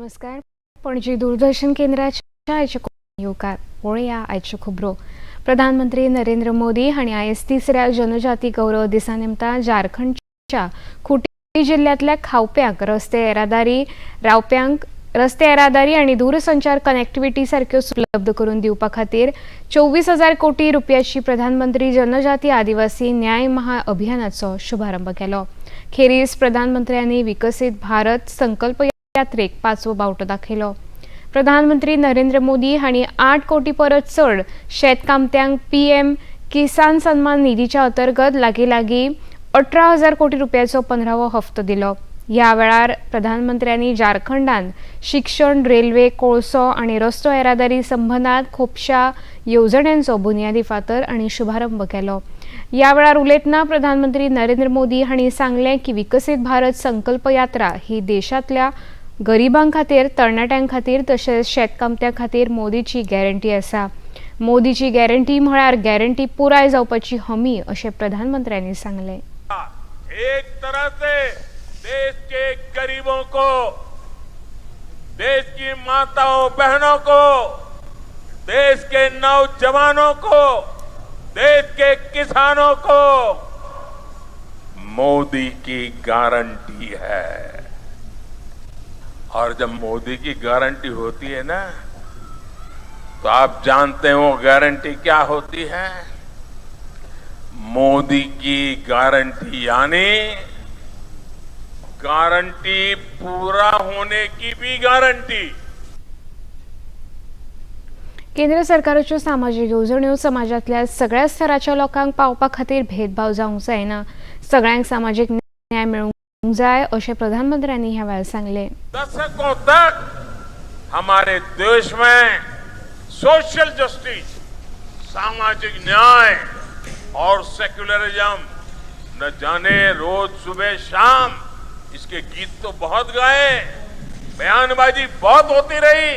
नमस्कार. पणजी दूरदर्शन केंद्राच्या आयच्या येवकार. पळोवया आयच्यो खबरो. प्रधानमंत्री नरेंद्र मोदी हांणी आयज तिसऱ्या जनजाती गौरव दिसा निमतान झारखंडच्या खुटी जिल्ल्यांतल्या खावप्यांक रस्ते येरादारी, रावप्यांक रस्ते येरादारी आनी दूरसंचार कनेक्टिव्हिटी सारक्यो उपलब्ध करून दिवपा खातीर 24,000 कोटी रुपयाची प्रधानमंत्री जनजाती आदिवासी न्याय महाअभियानाचो शुभारंभ केलो. खेरीज प्रधानमंत्र्यांनी विकसीत भारत संकल्प यात्रेक पाचवो बावटो दाखयलो. प्रधानमंत्री नरेंद्र मोदी हांणी 8 कोटी परस चड शेतकामत्यांक पीएम किसान सन्मान निधीच्या अंतर्गत लागीं लागीं 18,000 कोटी रुपयाचो 15वो हप्तो दिलो. ह्या वेळार प्रधानमंत्र्यांनी झारखंडान शिक्षण, रेल्वे, कोळसो आनी रस्तो येरादारी संबंदात खुबश्या येवजण्यांचो बुन्यादी फातर आनी शुभारंभ केलो. ह्या वेळार उलयतना प्रधानमंत्री नरेंद्र मोदी हांणी सांगलें की विकसीत भारत संकल्प यात्रा ही देशांतल्या गरिबां खातीर, तरणाट्यां खातीर तशेंच शेतकामत्यां खातीर मोदीची गॅरंटी आसा. मोदीची गॅरंटी म्हळ्यार गॅरंटी पुराय जावपाची हमी, अशें प्रधानमंत्र्यांनी सांगलें. एक तरह से देश के गरीबों को, देश की माताओं बहनों को, देश के नौजवानों को, देश के किसानों को मोदी की गारंटी है. और जब मोदी की गारंटी होती है ना, तो आप जानते हो गारंटी क्या होती है? मोदी की गारंटी यानी गारंटी पूरा होने की भी गारंटी. केंद्र सरकाराच्यो सामाजीक येवजण्यो समाजांतल्या सगळ्या स्तराच्या लोकांक पावपा खातीर भेदभाव जावंक जायना, सगळ्यांक सामाजीक न्याय मेळूंक जाय, अशें प्रधानमंत्र्यांनी ह्या वेळार सांगलें. दशकों तक हमारे देश में सोशल जस्टिस, सामाजिक न्याय और सेक्युलरिज्म, न जाने रोज सुबह शाम इसके गीत तो बहुत गाए, बयानबाजी बहुत होती रही.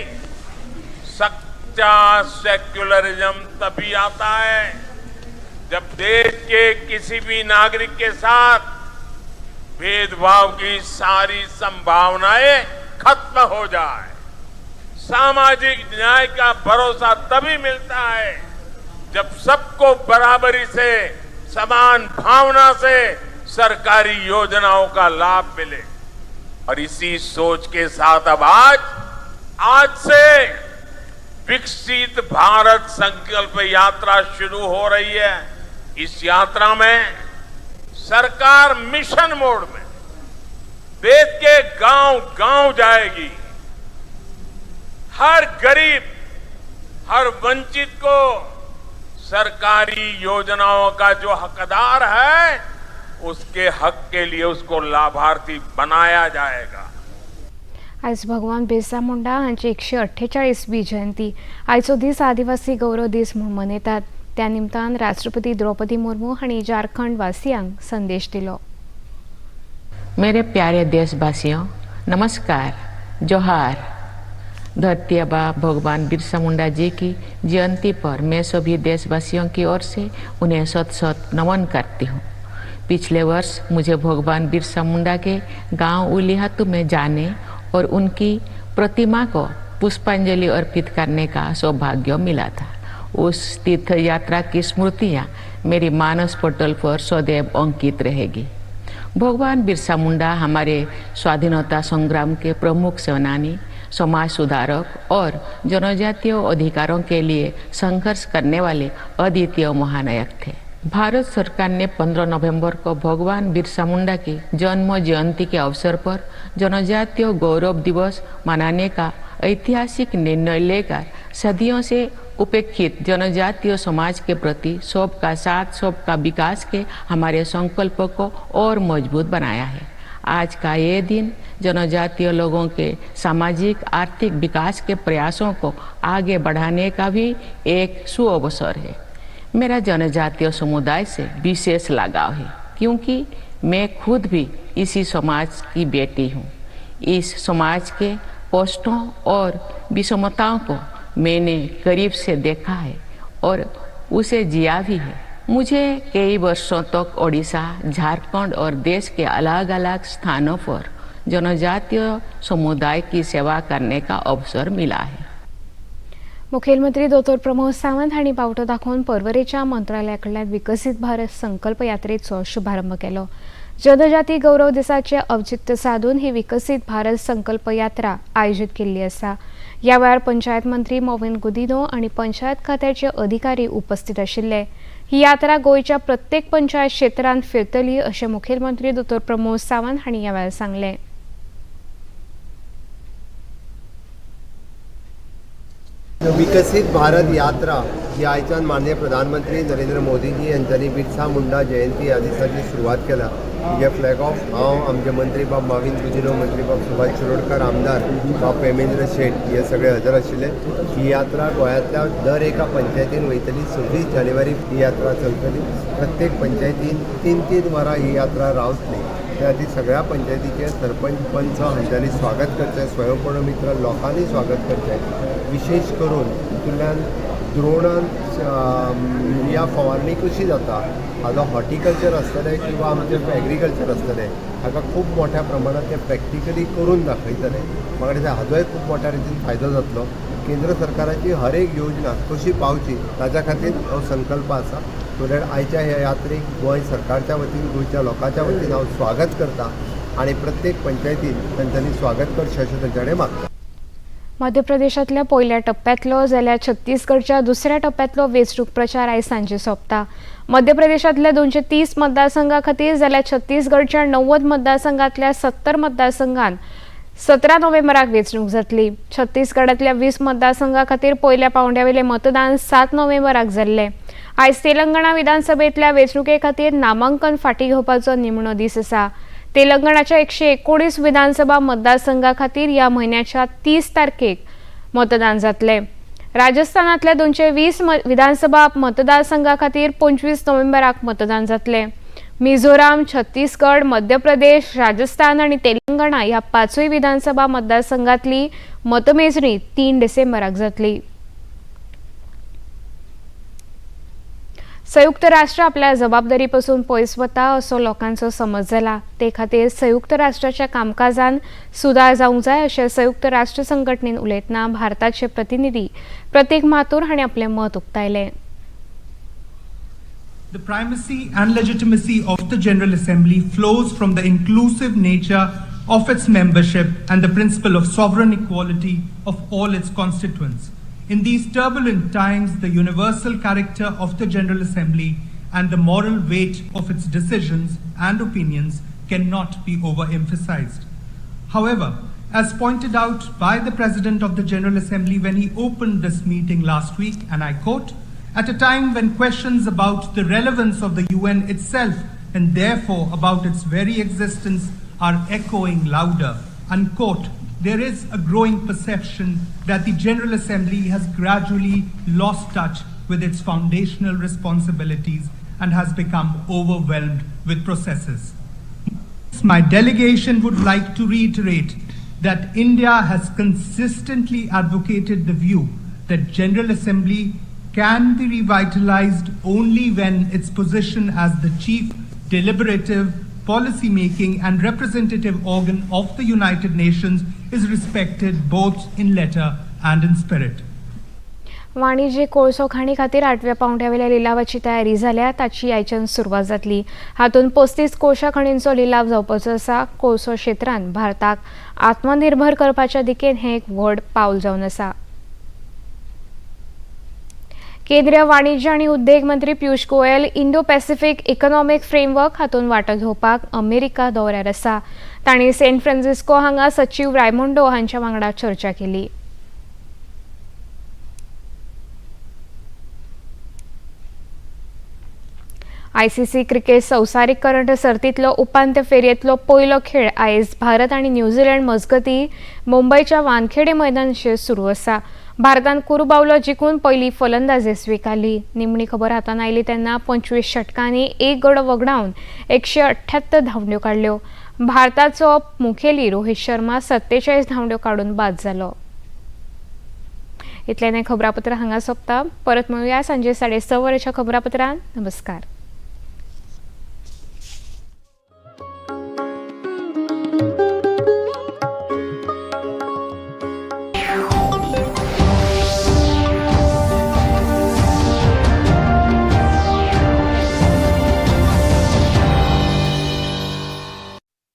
सच्चा सेक्युलरिज्म तभी आता है जब देश के किसी भी नागरिक के साथ भेदभाव की सारी संभावनाएं खत्म हो जाए. सामाजिक न्याय का भरोसा तभी मिलता है जब सबको बराबरी से, समान भावना से सरकारी योजनाओं का लाभ मिले. और इसी सोच के साथ अब आज आज से विकसित भारत संकल्प यात्रा शुरू हो रही है. इस यात्रा में सरकार मिशन मोड में देश के गांव गांव जाएगी. हर गरीब, हर वंचित को सरकारी योजनाओं का जो हकदार है, उसके हक के लिए उसको लाभार्थी बनाया जाएगा. आयज भगवान बिरसा मुंडा हांची 148वी जयंती. आयचो दीस आदिवासी गौरव दीस म्हूण मनयतात. त्या निमतान राष्ट्रपती द्रौपदी मुर्मू हांणी झारखंड वासियांक संदेश दिलो. मेरे प्यारे देशवासियों, नमस्कार, जोहार. धरती आबा भगवान बिरसा मुंडा जी की जयंती पर मैं सभी देशवासियों की ओर से उन्हें शत शत नमन करती हूँ. पिछले वर्ष मुझे भगवान बिरसा मुंडा के गांव उलिहातू में जाने और उनकी प्रतिमा को पुष्पांजलि अर्पित करने का सौभाग्य मिला था. उस तीर्थ यात्रा की स्मृतियाँ मेरी मानस पटल पर सदैव अंकित रहेगी. भगवान बिरसा मुंडा हमारे स्वाधीनता संग्राम के प्रमुख सेनानी, समाज सुधारक और जनजातीय अधिकारों के लिए संघर्ष करने वाले अद्वितीय महानायक थे. भारत सरकार ने 15 नवंबर को भगवान बिरसा मुंडा की जन्म जयंती के अवसर पर जनजातीय गौरव दिवस मनाने का ऐतिहासिक निर्णय लेकर सदियों से उपेक्षित जनजातीय समाज के प्रति सबका साथ, सबका विकास के हमारे संकल्प को और मजबूत बनाया है. आज का ये दिन जनजातीय लोगों के सामाजिक, आर्थिक विकास के प्रयासों को आगे बढ़ाने का भी एक सुअवसर है. मेरा जनजातीय समुदाय से विशेष लगाव है, क्योंकि मैं खुद भी इसी समाज की बेटी हूँ. इस समाज के कष्टों और विषमताओं को मैंने करीब से देखा है और उसे जिया भी है. मुझे कई वर्षों तक ओडिशा, झारखंड और देश के अलग अलग स्थानों पर जनजातीय समुदाय की सेवा करने का अवसर मिला है। मुखेलमंत्री दोतोर प्रमोद सावंत हांणी बावटो दाखोवन पर्वरेच्या मंत्रालया कडल्यान विकसीत भारत संकल्प यात्रेचो शुभारंभ केलो। जनजाती गौरव दिसाचे औचित्य साधून ही विकसीत भारत संकल्प यात्रा आयोजीत केल्ली आसा। ह्या वेळार पंचायत मंत्री मॉविन गुदिन्हो आनी पंचायत खात्याचे अधिकारी उपस्थित आशिल्ले। ही यात्रा गोंयच्या प्रत्येक पंचायत क्षेत्रांत फिरतली अशें मुखेलमंत्री दोतोर प्रमोद सावंत हांणी ह्या वेळार सांगलें। विकसीत भारत यात्रा ही आयच्यान माननीय प्रधानमंत्री नरेंद्र मोदीजी यांच्यानी बिरसा मुंडा जयंती ह्या दिसाची सुरवात केला। जे फ्लॅग ऑफ हांव, आमचे मंत्री बाब माविन गुदिन्हो, मंत्री बाब सुभाष शिरोडकर, आमदार बाब प्रेमेंद्र शेट हे सगळे हजर आशिल्ले। ही यात्रा गोंयांतल्या दर एका पंचायतीन वयतली। 26 जानेवारी ही यात्रा चलतली। प्रत्येक पंचायतीन 3-3 वरां ही यात्रा रावतली। त्या खातीर सगळ्या पंचायतीचे सरपंच पंच हांच्यांनी स्वागत करचें, स्वयंपूर्ण मित्र लोकांनी स्वागत करचें। विशेष करून तितूंतल्यान द्रोणान युरिया फवारणी कशी जाता हाजो हॉर्टिकल्चर आसतलें किंवा आमचें एग्रीकल्चर आसतलें, हाका खूब मोठ्या प्रमाणात ते प्रॅक्टिकली करून दाखयतले। म्हाका दिसता हाजोय खूब मोठ्या रितीन फायदो जातलो। केंद्र सरकाराची हर एक योजना कशी पावची ताच्या खातीर हो संकल्प आसा। सो that आयच्या ह्या यात्रेक गोंय सरकारच्या वतीन, गोंयच्या लोकांच्या वतीन हांव स्वागत करता आनी प्रत्येक पंचायतीन तांच्यांनी स्वागत करचें अशें तांच्या कडेन मागता। मध्य प्रदेशांतल्या पयल्या टप्प्यांतलो जाल्यार छत्तीसगडच्या दुसऱ्या टप्प्यांतलो वेंचणूक प्रचार आयज सांजे सोंपता। मध्य प्रदेशांतल्या 230 मतदारसंघा खातीर जाल्यार छत्तीसगडच्या 90 मतदारसंघांतल्या 70 मतदारसंघांत 17 नोव्हेंबराक वेंचणूक जातली। छत्तीसगडांतल्या 20 मतदारसंघा खातीर पयल्या पावंड्यावेलें मतदान 7 नोव्हेंबराक जाल्लें। आयज तेलंगणा विधानसभेंतल्या वेंचणुके खातीर नामांकन फाटीं घेवपाचो निमणो दीस आसा। तेलंगणाच्या 119 विधानसभा मतदारसंघा खातीर ह्या म्हयन्याच्या 30 तारखेक मतदान जातलें। राजस्थानांतल्या 220 विधानसभा मतदारसंघा खातीर 25 नोव्हेंबराक मतदान जातलें। मिझोराम, छत्तीसगड, मध्य प्रदेश, राजस्थान आनी तेलंगणा ह्या 5 विधानसभा मतदारसंघांतली मतमेजणी 3 डिसेंबराक जातली। संयुक्त राष्ट्र आपल्या जबाबदारीपासून पयस वता असो लोकांचो समज जाला। ते खातीर संयुक्त राष्ट्राच्या कामकाजान सुदार जावंक जाय अशें संयुक्त राष्ट्र संघटनेन उलयतना भारताचे प्रतिनिधी प्रतीक माथुर हांणी आपलें मत उक्तायलें। The primacy and legitimacy of the General Assembly flows from the inclusive nature of its membership and the principle of sovereign equality of all its constituents. In these turbulent times, the universal character of the General Assembly and the moral weight of its decisions and opinions cannot be overemphasized. However, as pointed out by the President of the General Assembly when he opened this meeting last week, and I quote, "At a time when questions about the relevance of the UN itself and therefore about its very existence are echoing louder," unquote, there is a growing perception that the General Assembly has gradually lost touch with its foundational responsibilities and has become overwhelmed with processes. My delegation would like to reiterate that India has consistently advocated the view that General Assembly can be revitalized only when its position as the chief deliberative, policy-making and representative organ of the United Nations is respected both in letter and in spirit. वाणिज्यीक कोळसो खाणी खातीर 8व्या पावंड्यावेल्या लिलावाची तयारी जाल्या। ताची आयच्यान सुरवात जातली। हातूंत 35 कोळशा खणींचो लिलाव जावपाचो आसा। कोळसो क्षेत्रांत भारताक आत्मनिर्भर करपाच्या दिकेन हें एक व्हड पावल जावन आसा। केंद्रीय वाणिज्य आनी उद्देग मंत्री Piyush Goyal Indo Pacific Economic Framework हातूंत वांटो घेवपाक अमेरिका दौऱ्यार आसा। तांणी सेंट फ्रांसिस्को हांगा सचीव रायमोंडो हांच्या वांगडा चर्चा केली। आयसीसी क्रिकेट संवसारीक करंड सर्तींतलो उपांत्य फेरयेंतलो पयलो खेळ आयज भारत आनी न्यूझीलंड मजगतीं मुंबयच्या वानखेडे मैदानाचेर सुरू आसा। भारतान कुरुबावलो जिखून पयली फलंदाजी स्विकारली। निमणी खबर हातान आयली तेन्ना 25 षटकांनी 1 गडो वगडावन 178 धांवड्यो काडल्यो। भारताचो मुखेली रोहित शर्मा 47 धांवड्यो काडून बाद जालो। इतल्यान हें खबरापत्र हांगा सोंपता। परत मेळुया सांजे 6:30 वरांच्या खबरापत्रान। नमस्कार।